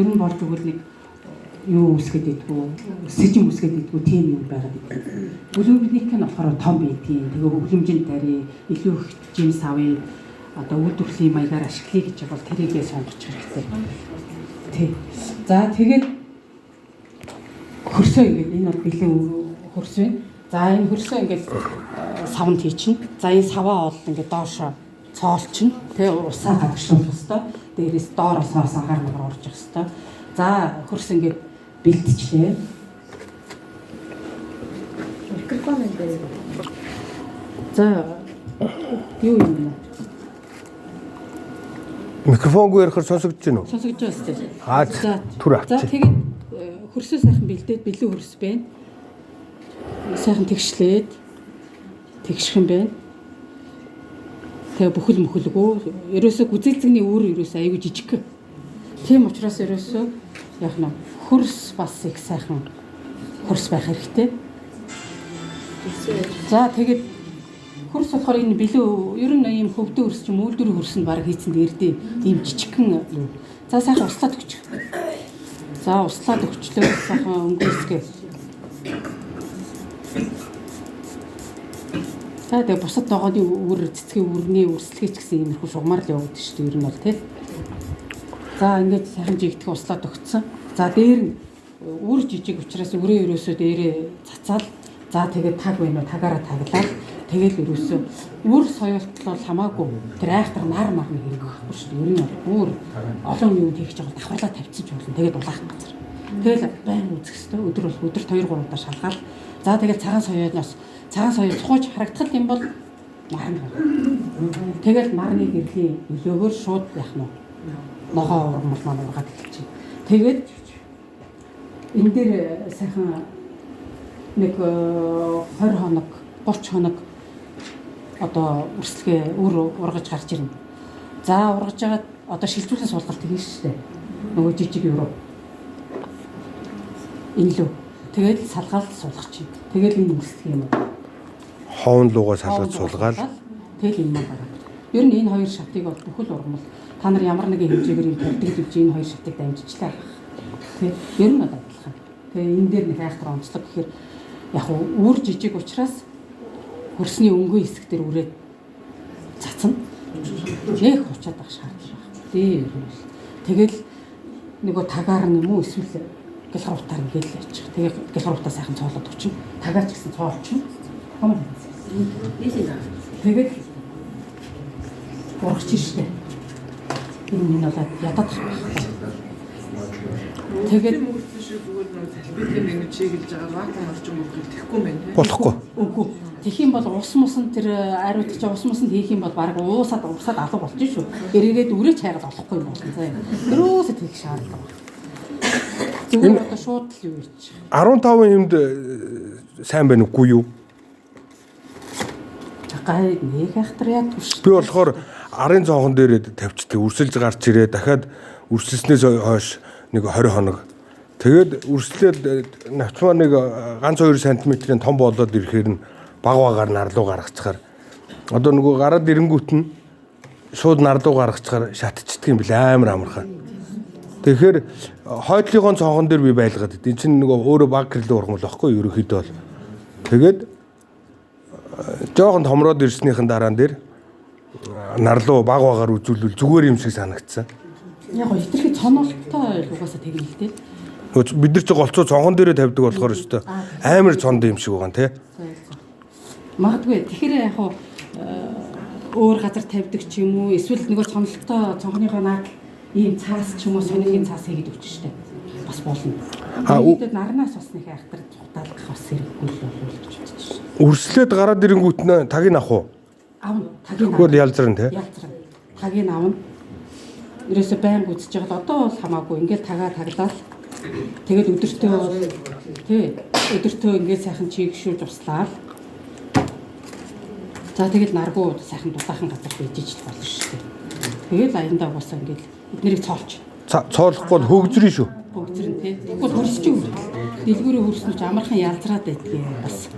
Ер нь болж өгвөл нэг юу үүсгээд идэггүй, сэжим үүсгээд идэггүй тийм юм байгаад идэг. Бүлүүбник нь болохоор том байдгийн. Тэгээ өвлөмжөнд тарий, илүү их жимс авъя, одоо үйлдвэрлэлийн маягаар ашиглая гэж бол тэрийгээ сонгох хэрэгтэй. Тий. За тэгээд хөрсөө ингээд энэ бол бэлэн хөрс байна. За энэ хөрсөө ингээд савнд хийчихнэ. За энэ саваа бол ингээд доошо цоолчихно. Тэ усаа гадагшлуулах хэвээр. Дээрээс доороос хойш агаар магаар орж явах хэвээр. За хөрс ингээд бэлтжлээ. Микрофон энэ дээр. За юу юм бэ? Микрофонгүй ярихаар сонсогдож байна уу? Сонсогдож байна сте. Аа, За түр За авчих. тэгээд хөрсөө сайхан бэлдээд бэлэн хөрс байна. Сайхан тэгшлээд тэгших юм байна. Тэгээ бүхэл мөхөлгөө ерөөсөө гүзээлзгэний үр ерөөсөө айгүй жижиг. Тийм учраас ерөөсөө яг нь хөрс бас их сайхан хөрс байх хэрэгтэй. За тэгээд хөрс болохоор энэ бэлэн ер нь ийм хөвдөө хөрс ч юм үйлдвэрийн хөрс нь баг хийцэн дээрдээ ийм жижигхэн юу. За сайхан услаад өгчих. За услаад өгчлөө сайхан өнгөөсгөө. За тэгээ бусад ногооны үр цэцгийн үрний үрслэгээ ч гэсэн иймэрхүү шугамар л явагдаж шүү дээ ер нь бол тий. За ингээд сайхан жигдэх услаад өгцөн. За дээр нь үр жижиг учраас өрөө ерөөсөө дээрээ цацаал. За тэгээд таг байна уу тагаараа таглаад тэгэл ерөөсөө үр соёлтол бол хамаагүй тэр айхтар нар марны хэрэг байхгүй шүү дээ. Ер нь бол бүр олон юм хийх гэж байгаа давхарлаа тавьчихсан ч болно. Тэгээд улаахан газар. Тэгэл байн үзэх хэвээр өдөр бол өдөрт 2 3 удаа шалгаал. За тэгэл цагаан соёоноос цагаан соёо цухууж харагдах юм бол нарны гарна. Тэгэл марны гэрлийн нөлөөгөөр шууд яах нь ногоо ургамал маань ургаад эхэлж байна. Тэгээд энэ дээр сайхан нэг 20 хоног, 30 хоног одоо үрслэгээ үр ургаж гарч ирнэ. За ургаж байгаад одоо шилжүүлэн суулгалт хийнэ шүү дээ. Нөгөө жижиг юу руу. Энэ лөө. Тэгэл салгаал суулгах чинь. Тэгэл энэ үрслэх юм. Хоон луугаа салгаж суулгаал. Тэгэл энэ маань гараад. Ер нь энэ хоёр шатыг бол бүхэл ургамал та нар ямар нэгэн хэмжээгээр юм тавьдаг л үгүй энэ хоёр шатыг дамжчихлаа. Тэ ер нь бол адилхан. Тэгээ энэ дээр нэг айхтар онцлог гэхээр яг уу үр жижиг учраас хөрсний өнгөн хэсэг дээр үрээд цацна. Нэх хучаад байх шаардлага байхгүй. Тэ ер нь бол. Тэгэл нөгөө тагаар нь юм уу эсвэл гэлхар утаар ингээл яачих. Тэгээ гэлхар утаа сайхан цоолоод өчнө. Тагаар ч гэсэн цоолчихно. Хамаа. Тэгээд урагч штэ. Энэ энэ болоод ядаад байхгүй. Тэгээд мөрсөн шиг зүгээр нэг салбитлын ингэж чиглэж байгаа вакуум орчин мөргөл тэхгүй юм байна. Болохгүй. Үгүй. Тэгэх юм бол ус мусан тэр ариутгач ус мусанд хийх юм бол баг уусаад урсаад алга болж шүү. Эргээд үрээч хайгаад олохгүй юм болно заа. Ерөөсөө тэгэх шаардлага байна. Зүгээр одоо шууд л юу хийчих. 15 юмд сайн байна уугүй юу? Гай нэг ахтар ядгүй шүү. Би болохоор арын цонхон дээр тавьчихдаг. Үрсэлж гарч ирээ. Дахиад үрсэлснээс хойш нэг 20 хоног. Тэгээд үрслээд навчмаа нэг ганц 2 см-ийн том болоод ирэхээр нь баг багаар нарлуу гаргацгаар. Одоо нөгөө гараад ирэнгүүт нь шууд нарлуу гаргацгаар шатчихдаг юм билээ амар амархан. Тэгэхээр хойдлогоон цонхон дээр би байлгаад. Энд чинь нөгөө өөрөө баг гэрлээ ургамал байхгүй ерөнхийдөө бол. Тэгээд жоохон томроод ирснийхэн дараа дээр нарлуу баг багаар үзүүлвэл зүгээр юм шиг санагдсан. Яг гоо хитрхи цоноолттой угаасаа тэгнэ л дээ. Нөгөө бид нар чи голцоо цонхон дээрээ тавьдаг болохоор өстө амар цонд юм шиг байгаа тий. Магадгүй. Тэгэхээр яг хуу өөр газар тавьдаг ч юм уу эсвэл нөгөө цонолттой цонхныхоо наад ийм цаас ч юм уу сонигийн цаас хийгээд өгч штэ. Бас болно. Тэгээд нарнаас бас нэг айхтар цухтаалгах бас хэрэггүй л болов уу гэж бодож шээ. Үрслээд гараад ирэнгүүт нь тагийг авах уу? Авна. Тагийг авна. Тэгвэл ялзарна тий. Ялзарна. Тагийг авна. Ерөөсө байн гүцэж байгаа л одоо бол хамаагүй ингээл тагаа таглал. Тэгэл өдөртөө бол тий өдөртөө ингээд сайхан чийгшүүлж услаал. За тэгэл наргуу сайхан дулаахан газар байж ижил болно шүү дээ. Тэгэл аяндаа угаасаа ингээд эднэрийг цоолч. Цоолохгүй бол хөгзрөн шүү. Хөгзрөн тий. Тэгвэл хөрсч юм. Дэлгүүрээ хөрснөч амархан ялзраад байдгийг бас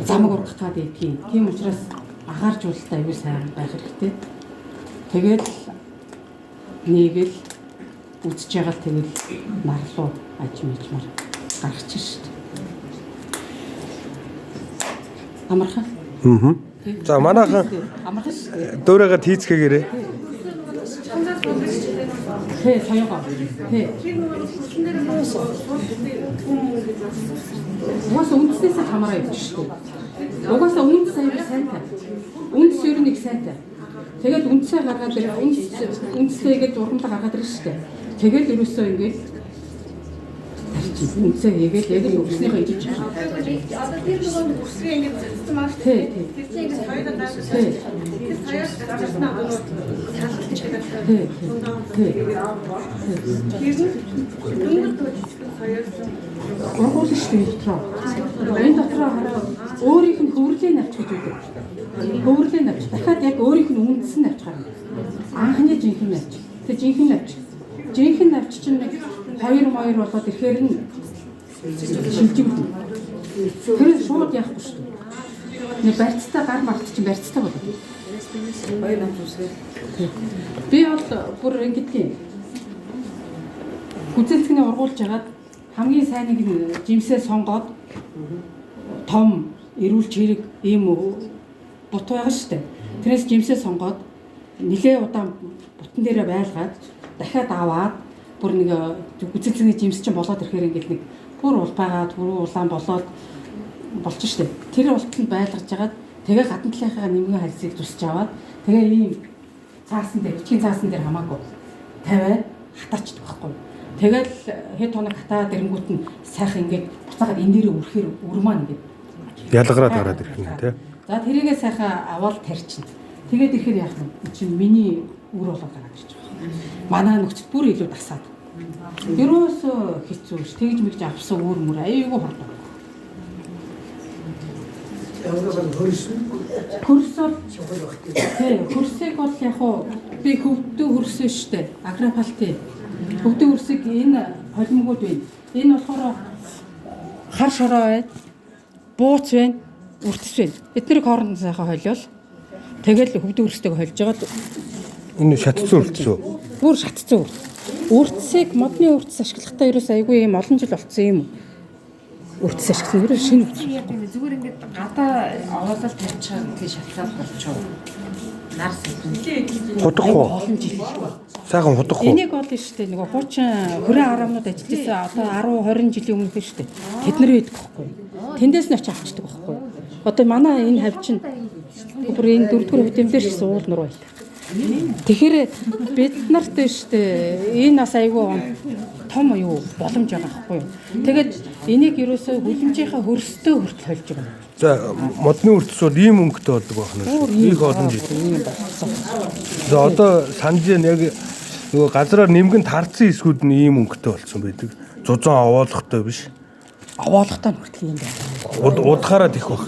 замаг ургах гад байдгийг. Тийм учраас агааржуулалтаа аюу сайн байх хэрэгтэй. Тэгэл нэг л Үзэж байгаа л тэгэл нарлуу ажим ижмаар гаргачих шít. Амархан. Аа. За манайхан Амархан шүү дээ. дөөрөөгөө тийцгээгээрэй. Тэ соёгоо. Тэ. Угаасаа үндснээс л хамаараа явж шүү дээ. Угаасаа үндэс аюул сайнтай. Үндэс ер нь их сайнтай. Тэгээд үндсээ гаргаад ирэх үндэс үндэсээ ингээд ургамлаа гаргаад ирнэ шүү дээ. Тэгээд ерөөсөө ингээд тарчих. Үндсээ хийгээл яг л өвснийхөө ижиж байгаа. Одоо тэр нөгөө нэг үсгээ ингээд цацсан маа шүү Тий, дээ. тий. Тэр чинь ингээд хоёроо дааж Тий. тэр соёо гарсан аа салгалт гэдэг. Тий, тий. Тэр нь дөнгөж дүүжсэн соёосон. Ургуулна шүү дээ энэ дотроо. Энэ дотроо хараа өөрийнх нь хөврлийн навч гэж үүдэг. Хөврлийн навч. Дахиад яг өөрийнх нь үндэс нь навч гарна. Анхны жинхэнэ навч. Тэг жинхэнэ навч. Жинхэнэ навч чинь нэг хоёр моёр болоод ирэхээр нь шилжигдэнэ. Тэр нь шууд яахгүй шүү дээ. Нэг барьцтай гар март чинь барьцтай болоод. Хоёр нам үсгээ. Би бол бүр ингэдэгий. Гүзээлцгэний ургуулж хагаад хамгийн сайныг нь жимсээ сонгоод том эрүүл чирэг ийм бут байгаа шүү дээ. Тэрээс жимсээ сонгоод нилээ удаан бутан дээрээ байлгаад дахиад аваад бүр нэг гүзээлцгэний жимс чинь болоод ирэхээр ингээд нэг бүр улбайгаад бүр улаан болоод болж штэ. Тэр болтол нь байлгаж хагаад тэгээ гадна талынхаа нэмгэн хальсыг тусч аваад тэгээ ийм цаасан дээр бичгийн цаасан дээр хамаагүй тавиад хатаачдаг байхгүй. Тэгэл хэд хоног хатаад ирэнгүүт нь сайхан ингээд буцаагаад энэ дээрээ өрөхээр өр маань ингээд Ялгараад гараад ирэх нь тий. За тэрийгээ сайхан аваад тарьчихна. Тэгээд ирэхээр яах вэ? Чи миний үр болоод гараад ирж байгаа. Манай нөхцөл бүр илүү дасаад. Ерөөсөө хэцүү ш. Тэгж мэгж авсан үр мөр аюулгүй хурдан. Хөрс бол тий, хөрсийг бол яг уу би хөвдөө хөрсөн штэ. Аграфалти. Хөвдөө хөрсийг энэ холимгууд байна. Энэ болохоор хар шороо байна. Бууц байна. Үртэс байна. Эднэрийг хооронд сайхан холиол. Тэгэл хөвдөө хөрстэйг хольж жагаад Энэ шатцсан өртсөө. бүр шатцсан үрт. Үртсийг модны үртс ашиглахдаа ерөөс айгүй юм олон жил болцсон юм. Үртс ашиглана. Ерөөс шинэ үртс. Яг юм зүгээр ингээд гадаа овоолол тавьчихаар ингээд шатлаад болчихоо. Нар сэтэн. Худахгүй. Олон жил. Сайхан худахгүй. Энийг бол нь штэ нөгөө хуучин 20 арамнууд ажиллаж байсан одоо 10 20 жилийн өмнөх нь штэ. Тэд нар байдаг байхгүй. Тэндээс нь очиж авчдаг байхгүй. Одоо манай энэ хавь чинь бүр энэ дөрөвдүгээр хөтөм дээр ч гэсэн уул нуруу байл. Тэгэхээр бид нарт штэ энэ бас айгүй том юу боломж байгаа байхгүй юу. Тэгээд энийг ерөөсөө хүлэмжийнхаа хөрстөө хүртэл хольж байгаа. За модны өртс бол ийм өнгөтэй болдог байх нь шүү. Их олон жил. Ийм болсон. За одоо санаж байна яг нөгөө газраар нэмгэн тарцсан хэсгүүд нь ийм өнгөтэй болсон байдаг. Зузаан овоолохтой биш. Овоолохтой нь хүртэл юм байна. Удахаараа тэх бах.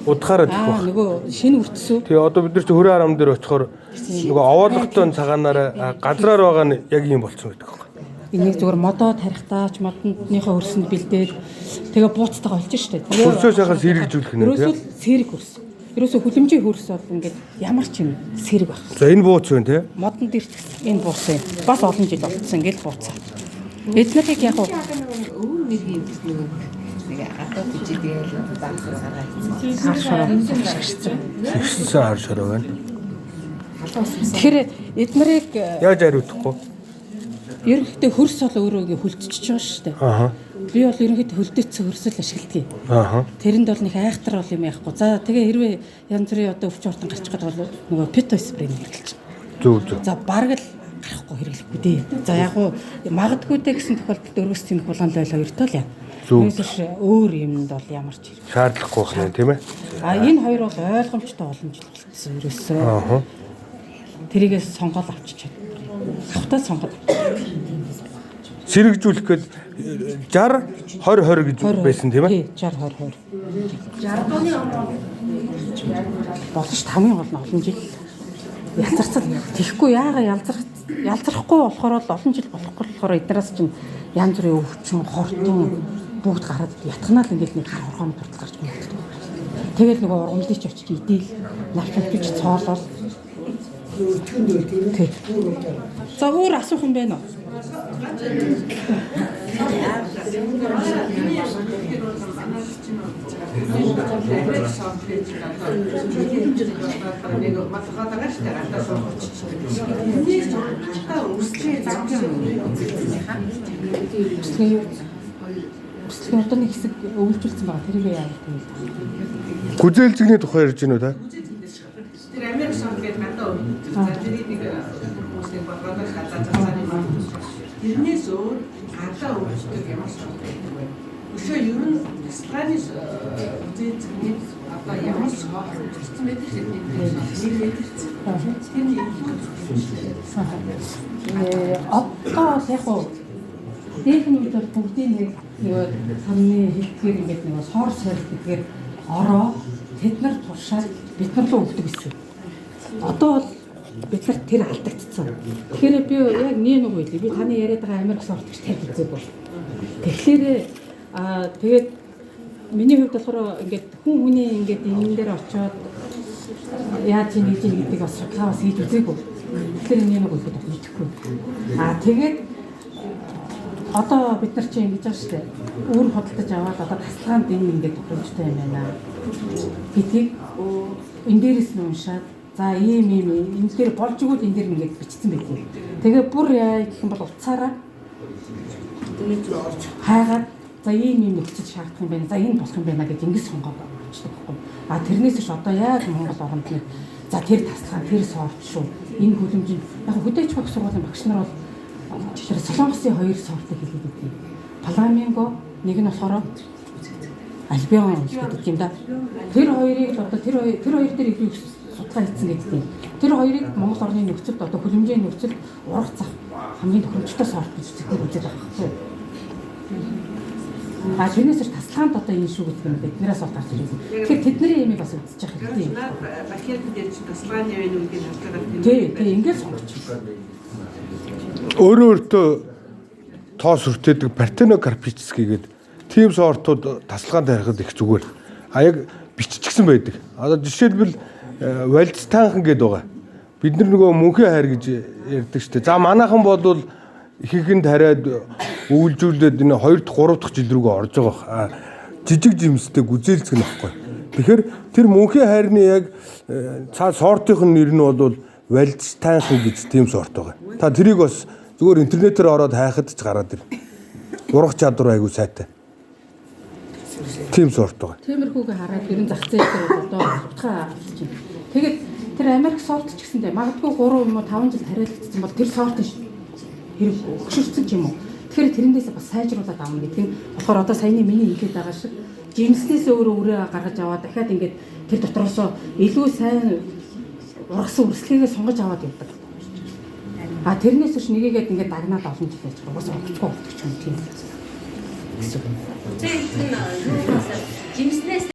Удахаараа тэх Аа бах. нөгөө шинэ үртсүү. Тэгээ одоо бид нар чи хөрөө арам дээр очихоор нөгөө овоолохтой цагаанаараа газраар байгаа нь яг ийм болсон байдаг байхгүй. Энийг зүгээр модоо тарихтаа ч модныхоо хөрсөнд бэлдээд тэгээ бууцтайгаа олж штэ. Тэгээ Хөрсөө сайхан сэргийжүүлэх нэ Ерөөсөө тий. сэрэг хөрс. Ерөөсөө хүлэмжийн хөрс бол ингээд ямар ч юм сэрэг байх. За энэ бууц байна тий. Модон дээр ч гэсэн энэ бууц юм. Бас олон жил болцсон ингээл бууцаа. Эднэрийг яг уу Өвөр мэргийн нөгөө нэг гадаа бичээд л заахаар гаргаа хийсэн. хар шороо шигшсэн. Шигшсэн хар шороо байна. Тэгэхээр эднэрийг Яаж ариутахгүй? ерөнхийдөө хөрс бол өөрөө ингээ хөлдчихөж байгаа штэ. Ааха. Би бол ерөнхийдөө хөлдөөцсөн хөрсөл ашигладаг. Ааха. Тэрэнд бол нэг айхтар бол юм яахгүй. За тэгээ хэрвээ янз бүрийн одоо өвчин ортон гарчих гээд бол нөгөө пито спрей хэрэглэж байна. Зөв зөв. За бараг л гарахгүй хэрэглэхгүй дээ. За яг уу магадгүй дээ гэсэн тохиолдолд өргөс тэмх булан лойл хоёртой л яа. Зөв. Үүнээс биш өөр юмд бол ямар ч хэрэг. Шаардлагагүй байх нэ тийм ээ. А энэ хоёр бол ойлгомжтой олон жил болцсон ерөөсөө. Ааха. Тэрийгээс сонгоол авчиж чад. Авахтаа сонгоод авчиж. Сэрэгжүүлэх гээд 60 20 20 гэж байсан тийм ээ. Тий, 60 20 20. Болно ш хамгийн гол нь олон жил ялзарцал. Тэгэхгүй яага ялзарх ялзархгүй болохоор л олон жил болохгүй болохоор эднээс чинь янз бүрийн өвчин, хортон бүгд гараад ятганаа л ингээл нэг хар хорхоон хүртэл гарч ирдэг. Тэгэл нөгөө ургамлыг ч очиж идээл, навч навч цоолол. Тий. За өөр асуух юм байна уу? Өрсөлдөгийн одоо нэг хэсэг өвлжүүлсэн байгаа. Тэрийг яагаад гэвэл Гүзээлзгэний тухай ярьж байна уу та? Тэр Америк сорт гэдэг гадаа өвлжүүлсэн. За тэрийг нэг хүмүүсийн болгоод гадаа цацааны маань. Тэрнээс өөр гадаа өвлждөг ямар сорт байдаг вэ? Өшөө ер нь тасалгааны гүзээлзгэний одоо ямар сорт өвлжүүлсэн байдаг шээ. Нэг мэдэрсэн. Тэр нь илүү зөвхөн. Одоо яг уу дээхэн үед бол бүгдийн нэг нөгөө санны хэлдгээр ингээд нөгөө сор сорь гэдгээр ороо тэд нар туршаад бид нар руу өгдөг гэсэн. Одоо бол бид нарт тэр алдагдцсан. Тэгэхээр би яг нэг нэг үйл би таны яриад байгаа Америк сорт гэж тавьж үзээгүй. Тэгэхээр тэгээд миний хувьд болохоор ингээд хүн хүний ингээд энэ дээр очиод яаж ийм хийж гэдэг бас судалгаа бас хийж үзээгүй. Тэгэхээр нэг нэг үйл бол мэдэхгүй. Тэгээд одоо бид нар чинь ингэж байгаа шүү дээ. Үр худалдаж аваад одоо тасалгаанд энэ ингээд тохиромжтой юм байна гэдгийг энэ дээрээс нь уншаад за ийм ийм энэ дээр болж игэл энэ дээр ингээд бичсэн байдаг. Тэгээ бүр яа гэх юм бол утсаараа хайгаад за ийм ийм нөхцөл шаардах юм байна. За энэ болох юм байна гэж ингэж сонгоод авчдаг байхгүй. А тэрнээс биш одоо яг Монгол оронд нэг за тэр тасалгаан тэр сорт шүү. Энэ хөлөмжийн яг хөдөөч багш сургуулийн багш нар бол тэр Солонгосын хоёр сортыг хэлээд байдаг. Фламинго нэг нь болохоор Альбион гэдэг юм да. Тэр хоёрыг л одоо тэр хоёр дээр илүү их судалгаа хийсэн гэдэг юм. Тэр хоёрыг Монгол орны нөхцөлд одоо хөлөмжийн нөхцөлд урах зах хамгийн тохиромжтой сорт гэж үздэг үзээд байгаа байхгүй. А тэрнээс ч тасалгаанд одоо энэ шүү гэдэг юм биднээс бол гарч ирсэн. Тэгэхээр тэдний ямиг бас үзэж явах хэрэгтэй юм. Бакет дээр чи тасалгааны юм гэдгийг харж байгаа. Тий, ингээд сонгоч. Өөрөө өөртөө тоо сүртээдэг партенокарпический гэдэг тийм сортууд тасалгаанд харихад их зүгээр. А яг биччихсэн байдаг. Одоо жишээлбэл вальцтанхан гэдэг байгаа. Бид нар нөгөө мөнхийн хайр гэж ярьдаг шүү дээ. За манайхан бол ихэнх нь тариад өвлжүүлээд энэ 2 дахь 3 дахь жил рүүгээ орж байгаа. Жижиг жимстэй гүзээлзгэн байхгүй. Тэгэхээр тэр мөнхийн хайрны яг цаа сортын нэр нь бол вальцтанхан гэж тийм сорт байгаа. Та тэрийг бас зүгээр интернетээр ороод хайхад ч гараад ирнэ. Урах чадвар айгүй сайтай. Тийм сорт байгаа. Тиймэрхүүгээ хараад ер нь зах зээл дээр бол одоо утгаа авч чинь. Тэгээд тэр Америк сорт ч гэсэндээ магадгүй 3 юм уу 5 жил тариалагдсан бол тэр сорт хэрэг өгшөрсөн ч юм уу. Тэгэхээр тэрнээс бас сайжруулад авна гэдэг нь болохоор одоо саяны миний хэлээд байгаа шиг жимснээс өөрөө үрээ гаргаж аваад дахиад ингээд тэр дотроосоо илүү сайн ургасан үрслэгээ сонгож аваад явдаг. А тэрнээс биш нэгийгээд ингээд дагнаад олон жил байж байгаа. Угаасаа өгөхгүй болдог ч юм тийм гэсэн үг. Үзээлт нь юу бас жимснээс